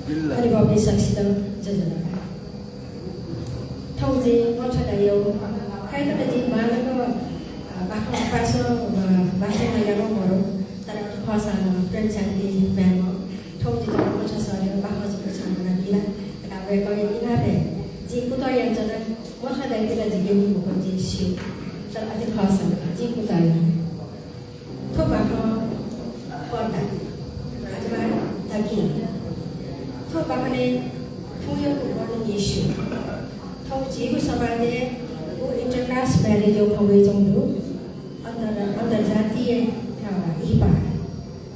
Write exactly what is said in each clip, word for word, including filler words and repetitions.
अनि बबी सकसित ज्वजलपा। थौं जिं मन्त्र धायेगु। खय्‌कत जिं बांलाक, अ, बाखं पासं, अ, बाखं नयागु मरु। तर अथे खःसां नं प्रेमशान्ति म्याम्ह थौं जितः मन्त्र सःलेगु बाखं जिगु छां ब्वनाबी ला धकाः वय्‌कःयात इनाप याये जिं कुतः यानाच्वना। मन्त्र धायेगु ला जिके नि मखु, जिं स्यू। तर अथे खःसां जिं कुतः याना। थ्व बाखं पर्दा अथवा ढकिं। थ्व बाखनय् थौंयागु वर्णन हे स्यू। थौं झीगु समाजय् व intercaste marriage-य् खँ वइच्वंगु दु। अन्तर-, अन्तर्जातीय इहिपाः।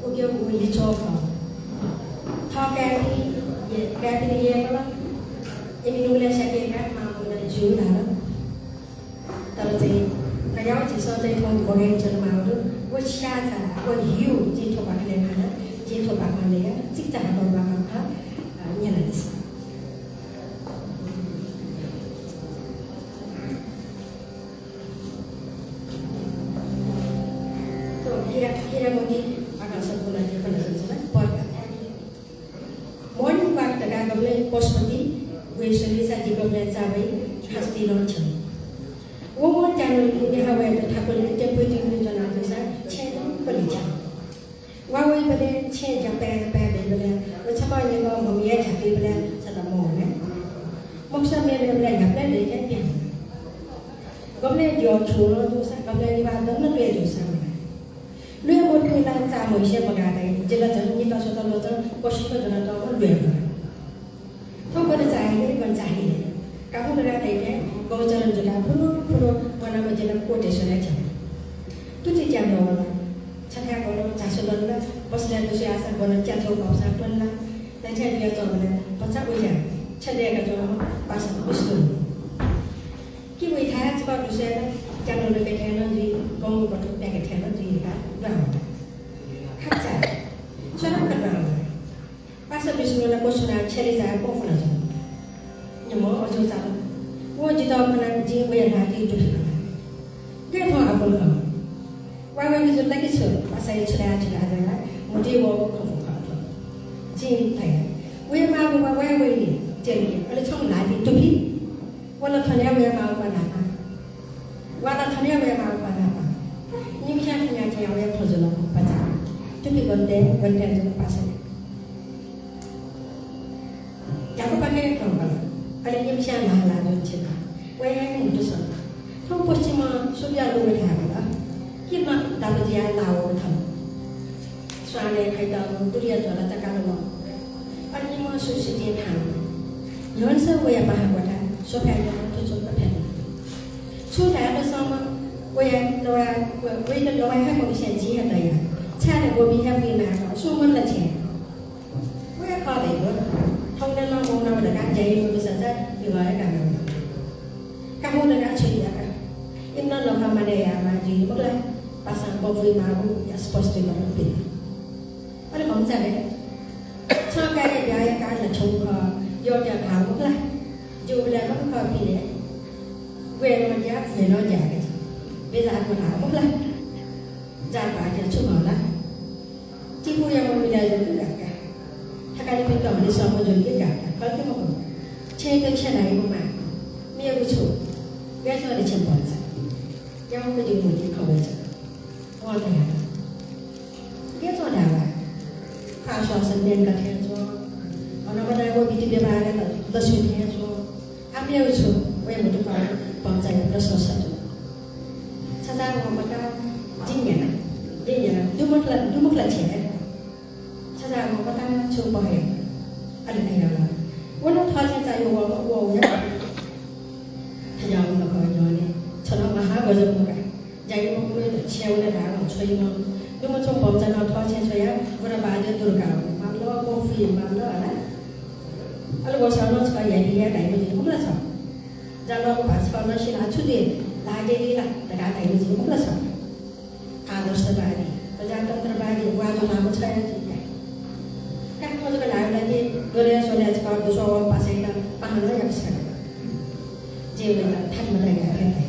उकियागु लिच्वः खः। थः काय्‌पिनि, काय्‌पिनि यय्‌कल, इमि नुगलय् स्याकेगु मां वनाः ज्यू धाल। तर चाहिँ, थज्याःगु झीसं चाहिँ थौं बगय् च्वनेमाःगु दु। व स्याःचा, व हिउ जिं थ्व बाखनय् खना, जिं थ्व बाखं ल्यया, चिकिचा हाकःगु बाखं खः, अ, न्यनादिसँ। थ्व हीरा, हीरामोती बाखं सम्पूर्ण खना च्वनाच्वना, पर्दा। Morning walk धकाः गबलें पशुपति, वय्‌कःया लिच्वः दीगबलें चाबहि, खास्ति नं छ्यं। व व त्यानुगु लिहां वयेत थाकुलय् टेम्पुइ टिंगुइ ज्वनाः जूसा छेँ नं पलिछ्यं। वा वइबलय् छेँ ज्यापाय् पाय् वइबलय् व छकः निकः म्हमिया झ्यातुइबलय् छता मवने। मखुसा मेमेबलय् न्ह्याबलें दय्‌काः पिहां। गबलें द्यः खिउँगु जूसा, गबलें निभाः दन तुया जूसा वना। ल्वय् मदुनि ला चाःम्ह इसे मगाः धाइ, जिं ला झन निता स्वतः ल्वचं पसिक ज्वनातःम्ह ल्वय् मगाः। थ्व गन चाःहिले, गन चाःहिले। काखु धकाः धाइथें गौचरण जुकाः फुरु फुरु वनाम्ह जि ला कोटेश्वरय् थ्यन। तुति त्याम्ह वल। छथाय् गन झासु दन ला, पसलय् दुस्वयाः सा गन च्याथ्व कःसा त्वन ला, धाइथें जुयाच्वंबलय् भचा उज्यां छ्यदय्‌काच्वंम्ह पासा विष्णु। कि वइथाय् छकः दुस्वयाः त्यानुगु लकय् थें नं जुइ, गंगु बटु प्याके थें नं जुइ धकाः दुहां वल। खचा, स्वराक्क दुहां वल। पासा विष्णु ला क्वछुनाः छ्यले जाय् क्वखुना च्वन। निम्ह अजू चाल। व जितः खनाः जिं वया ल्हातिइ दुफिकल। गय् थौं आपुल खः। वा वय्‌कःया जुल ला कि छु, पासाया छु धाये छु धाये धकाः म्हुतुइ वःगु खँ खः थ्व। जिं धया, वयेमाःगु वा वये वइनि, त्यंके, अले छंगु ल्हातिइ दुफि। व ला थन हे वयेमाःगु का न्हापा। वा ला थन हे वयेमाःगु का न्हापा। निम्हस्यां थन हे थन हे वये फु जुल भचा। दुफिकल, गन थें जुल पासा। न्ह्यागु पाखे थ्यंकल। अले निम्हस्यां ल्हाः ल्हाः जुल छिकः। वया हे म्हुतु सन। थौं पश्चिमं सूर्य लुगु थाय् वल। कि मा दाबुजिया लाः वःगु थन। स्वानय् खइतःगु तुरिया झोला तकाल वं। अले निम्हं सुसितिं थाहां वल। न्ह्यःने सः वया पाहां क्वथाय् सोफाय् न्ह्यः थुचुक्क फ्यातुल। छुं धायेत सःम्ह वया नवाय्, व-, वइत नवाय् हे मखुसें जिं हे तया। छाय् ला बबी हे बुइमाय्क, सुं मन्त ला छेँ। व हे खः धइगु। थौंकन्हय् नं मौनाव धकाः ज्या याइम्ह दुसा चा निगः हे कानावल। काःगु धकाः छु याका। इमित नं लखं मानय् यायेमाः जुइ मखु ला। पासां बबुइमाःगु या स्पष्टीकरण बिल। अले भंसालय् छं काय्‌या ब्याहा काल ला छंगु खः, यःतय् धाः मखु ला। ज्यू, उबलय् नं खः पिने। वये नं ज्या, भ्वय् नं ज्या का। बेजाः मधाः मखु ला। जात भाःतय् छु खः ला। तिपुयाम्ह मिलाय् जुल कि गात का। थकालिपिन्त हनेसःम्ह जुल कि गात का। खः कि मखु। छेँयात छेँ धाइम्ह मां। मेगु छु। गय् च्वं ले छिमि भचा। याउँक जिगु म्हुतुइ खँ वयाच्वन। वं धयादिल। गय् च्वं धायेमाः। ख्वाः स्वासं न्यंक थें च्वं। अन वनाः व विधि व्यवहारय् लसकुस थें च्वं। आः मेगु छु, वया म्हुतु खः, भचा यात प्रशंसा जुल। छचाः वं मताः, जिं न्यना, जिं न्यना, दु मखु ला, दु मखु ला छेँ? छचाः वं मताः छुं बहया। अले धयावल, व नं थःछेँय् चाःहिउ वःम्ह, व वया। थज्याःगु नखः न्ह्यःने छ नं महागजब मगाः। ज्या याइम्ह मनूयात छेँय् वने धाःगु छ्वइम्ह। दुम्ह छुं भचा नं थःछेँय् छ्वयाः बुराबाजया दुरु काः वने। माल, कोफि माल, हला। अले वसः नं छकः याइपिं याये धाइम्ह जुइ मखु ला छ? जालंगु भाः छकः नं सिनाः छु जुइ, ल्हाः द्यनी ला धकाः धाइम्ह जुइ मखु ला छ? आदर्शवादी, प्रजातन्त्रवादी, वा ज्वनाम्ह छया जुइ का। काखं जक ल्हाः वनाति, द्वलय् स्वलय् छकः दुस्वः वःम्ह पासायात पाहां नं याकस का। जिं वयात थातिमा धयागु खः।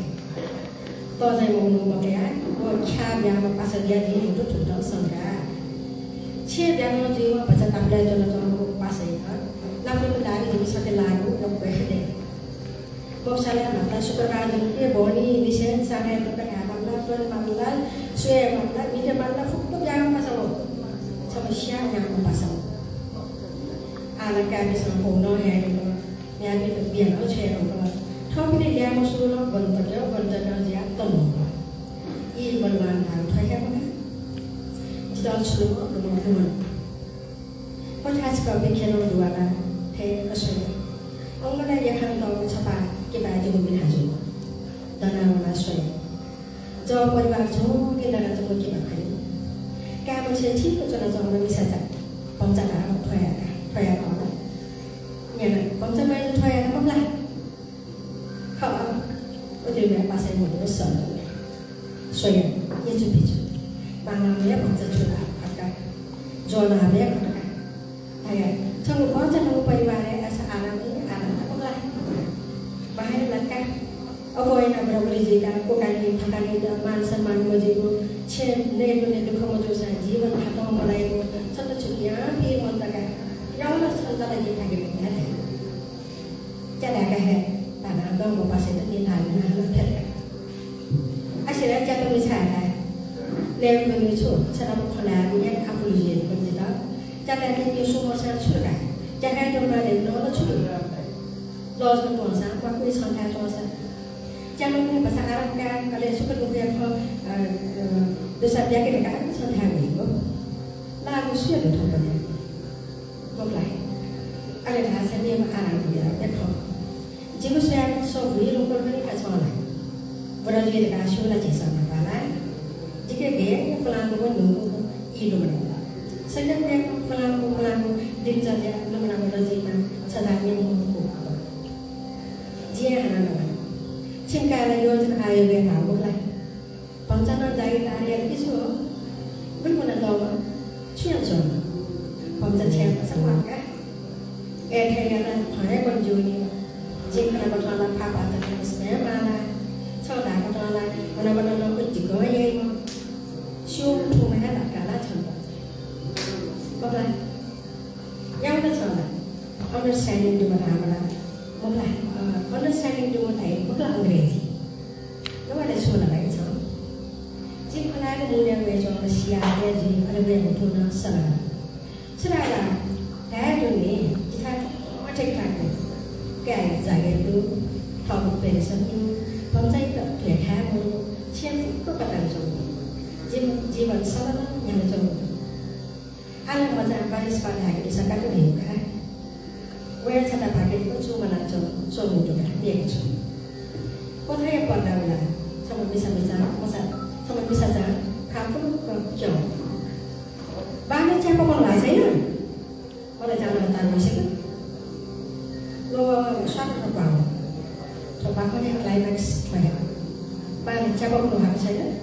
तःजाःम्ह मनू मखु ला, व ख्याः ब्याम्ह पासा जुयाः जिं म्हुतु थुकथं संका। छेँ ब्याम्ह जुइम्ह भचा तापालय् च्वनाच्वंम्ह पासायात मखुसा ला मामला, शुक्रबार जुल, ए भवानी, निसें साँझ तक धाये मामला, त्वने मामला, स्वये मामला, मिते मामला, फुक्क ब्याहा पासा हो। छम्ह स्यां न्याम्ह पासा हो। आः ला काय्‌पिसं पौ नं हये धुंकल, म्ह्याय्‌पिन्त बिया नं छ्वये धुंकल। थःपिनि ल्याय् मसुलं गन तक, गन तक जुयाः तन धुंकल। ई बलवान धाःगु थ्व हे मखु। जितः छु लुमं लुमं लुमं। क्वथाय् छकः बिखेलं दुवाला थें अश्वया। अंगनय् याखां तःगु छपा किबाय् जिगु मिखा जू। दनाः वनाः स्वया। जः परिवार झुंके दनाच्वंगु किबा खनी। काय्‌मछिं ठीक च्वनाच्वंम्ह मिसाचा भम्चा धाःम्ह थ्वया का, थ्वया का। न्यना, भम्चा मय्‌जु थ्वया का मखु ला? खः, उद्यमया पासाय् मदुगु सल। स्वया, यचुपिचु। बांलाःम्ह हे भम्चा छु ला खतका। ज्वःलाःम्ह हे खतका। धया, छंगु भम्चा न्हूगु परिवारय् अय्‌सा आराम हे आराम मखु ला? माहे लक्का। अप्वः यानाः बराबरी जुइकाः, कोकानी, थकानी, मान सम्मान मजुइगु, छेँ नयेगु, नयेगु दुःख मजूसां जीवन थातं मलाइगु, छता छुकियां पीर मन्तका। यावल छन्त ला जिं थाके भिंका धाइ। च्या धाय्‌का हे धानाः गंगु पासायात निभाः यानाः हानं फ्यतुका। आसिला च्यात मिछाय् धाये। नयेगु छु, छनापं खँ ल्हायेगु यानाः आपुलु जुइगु जितः। च्या धाय्‌का निं सुं मस्यां छु धकाः। च्या धाये धुंकाः नयेगु नं ला छु धुंकाः। लजं त्वंसां म्वाकुइ छन्थाय् च्वंसां। च्याम्हपिं भचा आराम काये, अले सुख दुःखया खँ, अ, अ, दुसा ब्याके धकाः छन्थाय् वइगु। लाःगु सुया दु थौंकन्हय्? मखु ला? अले धाःसा मेम्ह आराम हुयाः ब्याखं। जिगु स्वयाः सः हुइ धुंकल खनी का छं ला? बुरा जुइ धकाः स्यू ला झीसं न्हापा ला? जिके गय् पुलांगु व न्हूगु ई लुमनागु। सगं मेगु पुलांगु पुलांगु दिनचर्या लुमनागु लजिमा सदा मेम्ह मखु। जिं हानं न्वना। छिमि काय्‌या ला योजना आयोगय् धाःगु मखु ला? भम्चा नं जागिरदार यात कि छु हो? गुलि मुना दःम्ह, छु यानाच्वंम्ह? भम्चा छ्याये मसा म्वाका। अय् थें यानाः थः हे बन ज्यूनि। जिं खनाबथं ला फापात नं स्नेह माला। छं धाःबथं ला हनाबना नं उतिकं याइम्ह। स्यूम्ह थुम्ह हे धकाः ला छन्त। मखु ला? यावल छं ला? Understanding दुम्ह धाःम्ह ला? मखु ला, अ, understanding दुम्ह धाइ मखु ला अंग्रेजी? नवाले छु ला भाइ छं? जिं खनागु मूल्य वय्‌च्वंम्ह सियाः वया जुइ, अले वया म्हुतुं नं सना। छु धाये ला? धाये धुन नि, जिथाय् अथे काय् दु। काय्‌या जागिर दु, थःगु पेन्सन दु, भम्चायात ध्वय् थाय् मदु, छेँ फुक्क कताल च्वंगु। जीवन, जीवन सल नं न्ह्यानाच्वंगु। आः ला मचां बालिस पाः धायेगु दुसा कात धइगु का। वया छता भागय् च्वंमलाच्वं, च्वंगु दु का, मेगु छु। क्वथाया पर्दा वला, छम्ह मिसा मिसा, मसा, छम्ह मिसाचां खा फुक्क क्यं। बांलाक च्यापा कन ल्हाः चाहिँ न? मला जान हतार वइसेक। ल्वःमंगु स्वां नं पाः। थ्व बाखंया climax थ्व हे। बांलाक च्यापा कन ल्हाः चाहिँ न?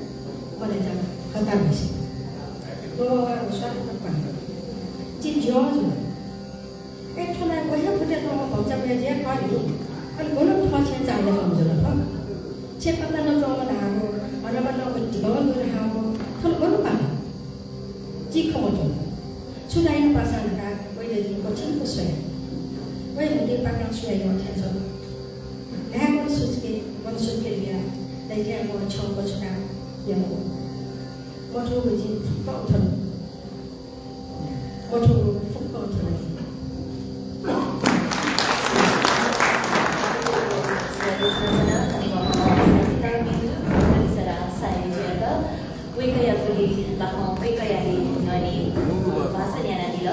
मला जान हतार वइसेक। ल्वःमंगु स्वां नं पाः। जि ज्यू जुल। ए, थ्व ला व हे फुटे च्वंम्ह भम्चा मय्‌जु हे खः नि। अले गन थ्व छेँ चाःहिला च्वंम्ह जुल थ्व? छेँ कतालं च्वंम्ह धाःगु, हनाबना नं उतिकं दु धाःगु, थन गन पाः? जिं खँ मल्हाना। छु धाइ नं पासां धकाः वयात जिं क्वथिंक स्वया। वया म्हुतुइ पाकं सुयाइम्ह थें च्वन। न्हाय् गन सुचुके, गन सुचुके लिया, दइथें वं छ्यं क्वछुकाः यल। मथूगु जिं फुक्कं थन। मथूगु फुक्कं थन। वय्‌कःया गुलि बाखं वय्‌कःयागु न्ह्यःने भाषण यानादिल।